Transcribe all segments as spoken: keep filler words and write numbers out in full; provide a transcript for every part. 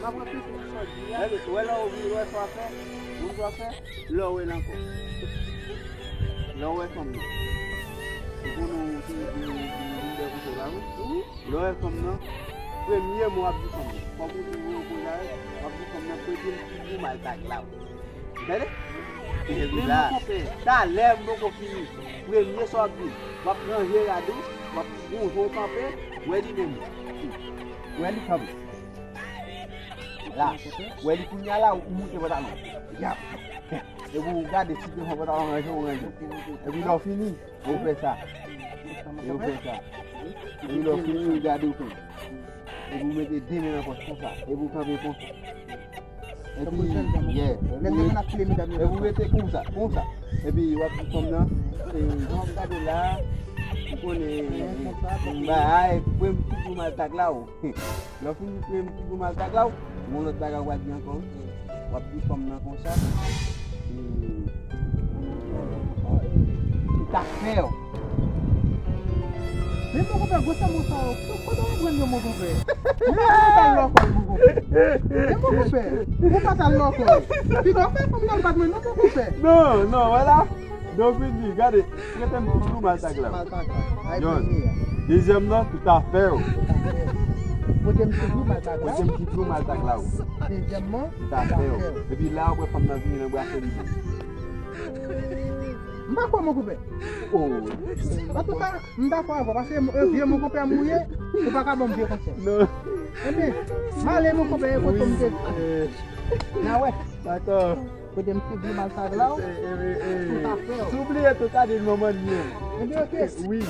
M ap repete sa w di a. Gade, wè lè w ouvri, wè sa w ap fè. Ou sa w ap fè. Lè w wè l ankò. Lè w wè fanm nan. Ou konnen ou ki vin de kote la, wi. Wi. Lè w wè fanm nan, premye mo w ap di fanm nan. Kòm ou di w konn sa, w ap di fanm nan, premye m ti di w m al tag la, wi. Tande? Epi la, talè m poko fini. Premye sa w ap di, w ap ranje rad ou, w ap gon jan w kanpe, wè li menm. Wè li kanpe. La, wè li kounye a la, ou moute pantalon. Yap. Epi w gade si te fè pantalon ranje, ou ranje. Epi lè w fini, ou fè sa. E ou fè sa. Epi lè w fini, ou gade ou fè. Epi ou mete de men nan pòch konsa. Epi ou kanpe konsa. Epi, yeah. Epi w rete konsa, konsa. Epi w ap di fanm nan, e, jan w ap gade la, ou konnen, m bay, premye ti gou mal tak la, o. Lè w fin di premye ti gou mal tak la, o, gon lòt bagay w a di ankò, wi. W ap di fanm nan konsa, e, tout afè w. Men mon konpè, gwo sa mo sa yo. Kote w aprann yo, mon konpè? Men ou pa ta lòkòl, mon konpè. Men mon konpè, ou pa ta lòkòl. Pito fè fanm nan pa mwen non, mon konpè. Non, non, wè la. Donk, vin di, gade, prete m ti dlo mal tak la. Mal tak la. Ay, yon. Dezyèm nan, tout afè w. Tout afè w. Prete m ti dlo mal tak la. Prete m ti dlo mal tak la, o. Dezyèm nan, tout afè w. Tout afè w. Epi la, apre fanm nan vini nan brase li. M pa kwè, mon konpè. Oh. Antouka, m dakò avè w, paske, e, vye mon konpè m ou ye, ou pa ka ban m vye konsèy. Non. Ebyen, m ale, mon konpè, e kote m te. N a wè. Dakò. Kote m te di mal sa la, ou pa fè w. Si w bliye tou, ta di l manman n ye. Ebyen, oke. Wi.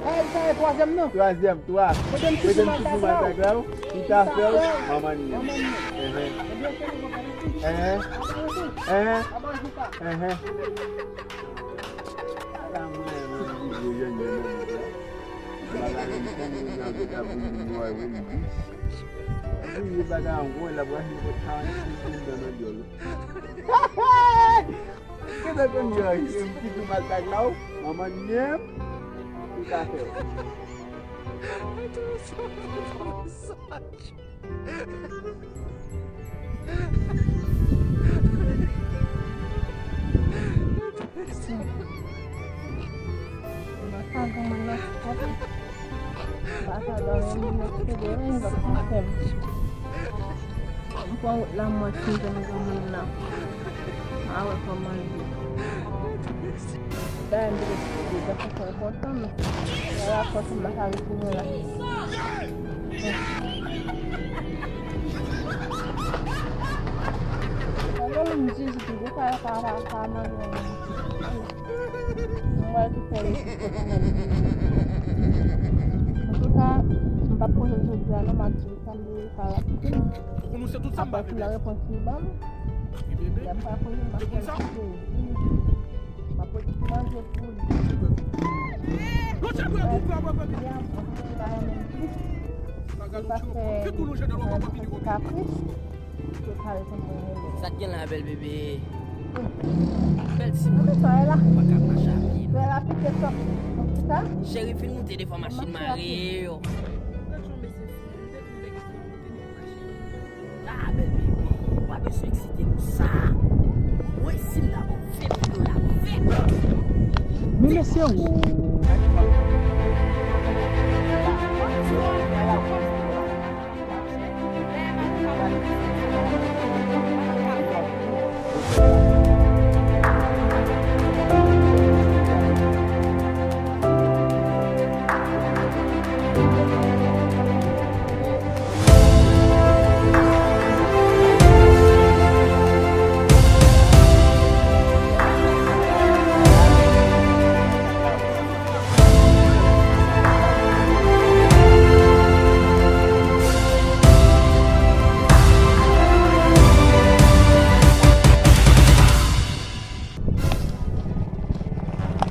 Sa e, sa e twazyèm nan. Twazyèm, twa. Kote m te di mal sa la, ou pa fè w. Manman n ye. Manman n ye. Enhen. Enhen. Enhen. Enhen. Ala mwen, mwen, mwen, mwen, mwen, mwen, mwen. Bagay m konn mwen nan vye tabou m nwa vin di. Wi, bagay an gwo, l ap rache kot karannsenk mil nan dyòl. Kete konn yo, m ki tou mal tak la, o. Manman n ye, tout afè w. M pran wout la, m wè si m jwenn granmoun nan. M a wè kòman l ye. Dayè m te deja fè kontan, men lè l ap fòse m pa ka retounen la. Mwen menm m di, di, di, sa yo pa, pa, pa mande yon moun. Mwen wè ki fè yo sou kote mwen. Antouka, m p ap konnen jodi a non, m ap di w sa m te Pou nou se tout sa m ba bebe. Apre repons li ban m, lè m pa konnen m ap fè l kite. M ap pote ti manje pou li. Lonje bwè pou fè bwè bebe. Sa gade ou ti kapris. Sa t gen la, bèl bebe? Bèl timoun. Pa ka mache a pye non. Cheri, vin moute devan machin mare yo. Ah, bèl bebe, pa bezwen eksite konsa. Mwen si m ta ba w ven mil dola, ven. Men mesye, ou.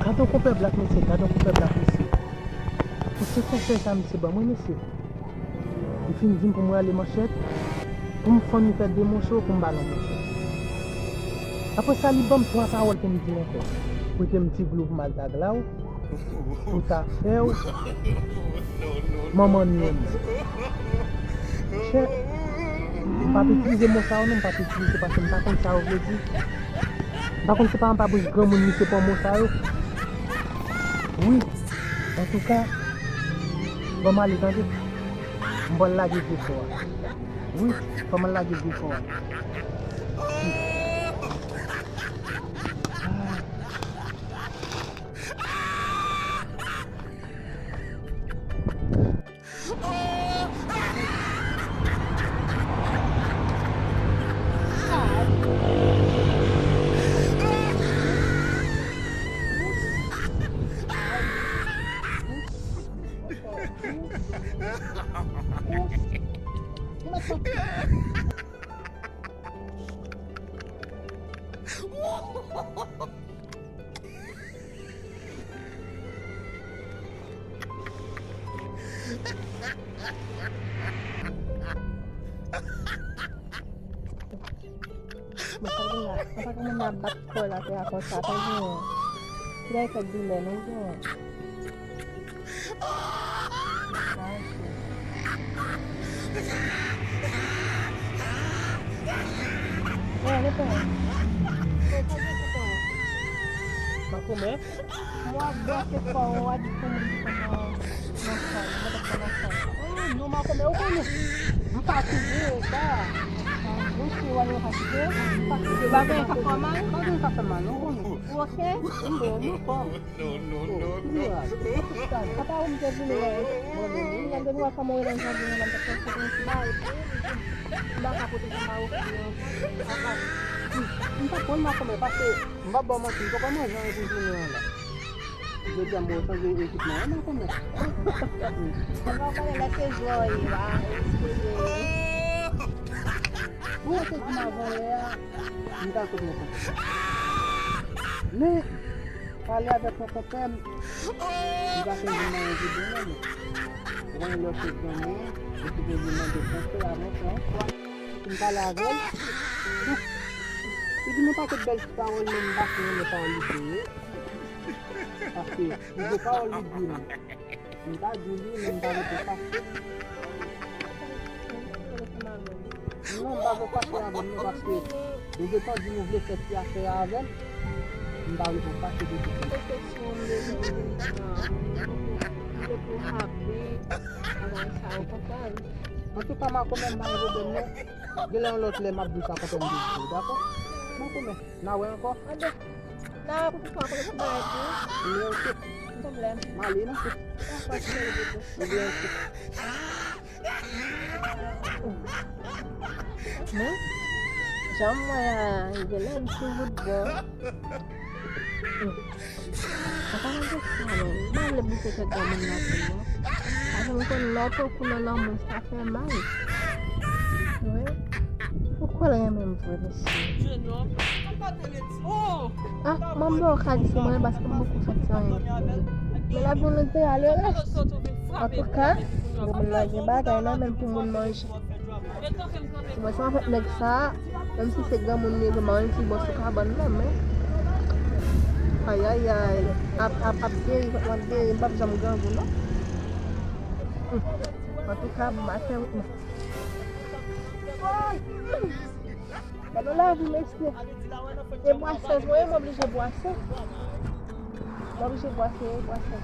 Gade yon konpè blak, mesye, gade yon konpè blak, mesye. Pou se konsèy sa, mesye, ban mwen, mesye. Li fin di m pou mwen rale manchèt, pou m fann li fè de moso, pou m ba l yon moso. Apre sa, li ban m twa pawòl pou m di l ankò. Prete m ti dlo pou m al tagla w, pou ta fè w, manman n menm. Chè, m p ap itilize mo sa yo non, m p ap itilize paske m pa konn sa yo vle di. M pa konn se pa anba bouch granmoun misye pran mo sa yo. Wi, antouka, ban m ale tande. M pral lage vye fò a. Wi, fò m al lage vye fò a. Mwen pa gen la, mwen pa gen moun ap bat kò l atè a konsa, pa gen. Kilè fè doulè, non, gen. Mache. Wè, reprann. Makomè. Mwen ap bwase kò w, w a di pou mwen di kòman nan fòm, mwen te fè nan fòm. Oh, non, makomè, ou konnen. M fatige, sa. Ou si w ale fatige, m fatige. Bagay sa fè mal? Bagay sa fè mal, ou konnen. Ou oke? M bon, m fò. Non, non, non, non. Papa, ou m te vini la. Mwen, mwen, mwen, mwen, mwen, kòman w nan jaden an, m te fè yon ti bagay pou ou. M pa ka pote sa ba ou. M pa konn makomè, paske m p ap ba w manti, m poko manje anyen pou jounen an la. Jodi a, m wè w chanje ekipman an, makomè. Mwen pa konnen lè se jwè w ye a, eskize. Ou wè se di m avan yè a, m t al kot mwen konpè. Men, pale avèk mwen konpè m, m pa konn di mwen anyen de bon non, men. Ou konnen lè w se granmoun, ou sipoze mande konsèy avan sa. M pale avè l. Donk, li di m yon pakèt bèl ti pawòl, men m pa fin renmen pawòl li di yo. Paske, li gen pawòl li di m. M ta di li, men m ta rete fache. Non, m pa vle fache avè m, non, paske ou gentan di nou vle fè ti afè a avè m. M pa vle pou fache de tout. Antouka, makomè, m pa gen pwoblèm, non. Genlè yon lòt lè, m ap di w sa konpè m te di w, dakò? Makomè, n a wè ankò. N a wè pou papa, pou ti bagay pou ou. Men, oke. Pwoblèm. M ale, non. Dakò, ti bagay pou ou. Ebyen, oke. Men, jan m wè a, genlè m sou wout bò. Mwen pa nan sa non. M pa vle boute kèk granmoun nan tou non. Paske m konn lè w pran kou nan lanmou, sa fè mal. Wi. Ou kwè l renmen m vre, mesye? Ah, mwen m wè w ka di se mwen, paske m poko santi anyen. Men l ap vin lòt bò a, le rès. Antouka, granmoun nan gen bagay nan men l pou moun manje. Mwen sa fè nèg sa, menm si se granmoun li ye, m pa menm si bò sou kabann nan, men. Ayayay, ap, ap, ap geri, ap geri, m p ap janm grangou, non. Antouka, maten, gade lavi, mesye. E bwase, wi, m oblije bwase. M oblije bwase, wi, bwase.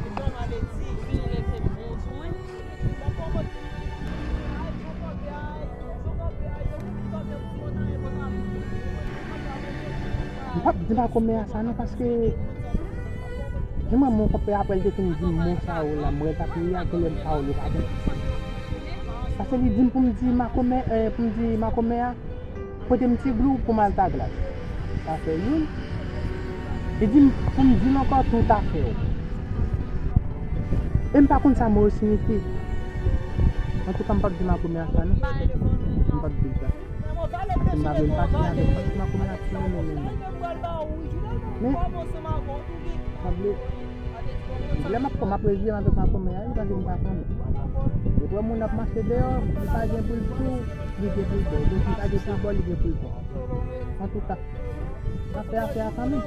M p ap di makomè a sa non, paske jan mwen, mon konpè, apre l te fin di m mo sa yo la, m wè l t ap ri a, genlè pawòl yo pa gen. Paske li di m pou m di makomè, eh, pou m di makomè a, pote m ti glou pou m al ta glas. Sa fè youn. Li di m pou m di l ankò tout afè w. E m pa konn sa mo yo siyifi. Antouka, m p ap di makomè a sa non. M p ap di l sa. M pa vle m pase avèk makomè a ti non, non, non, non. Men, sa vle, lè m ap, m ap reziye m avèk makomè a, li panse m pa fanm. Depi w wè moun ap mache deyò, li pa gen pou l di w, li gen pou l ba w. Donk, li pa gen pou l ba w, li gen pou l ba w. Antouka, afè, afè a fanmi.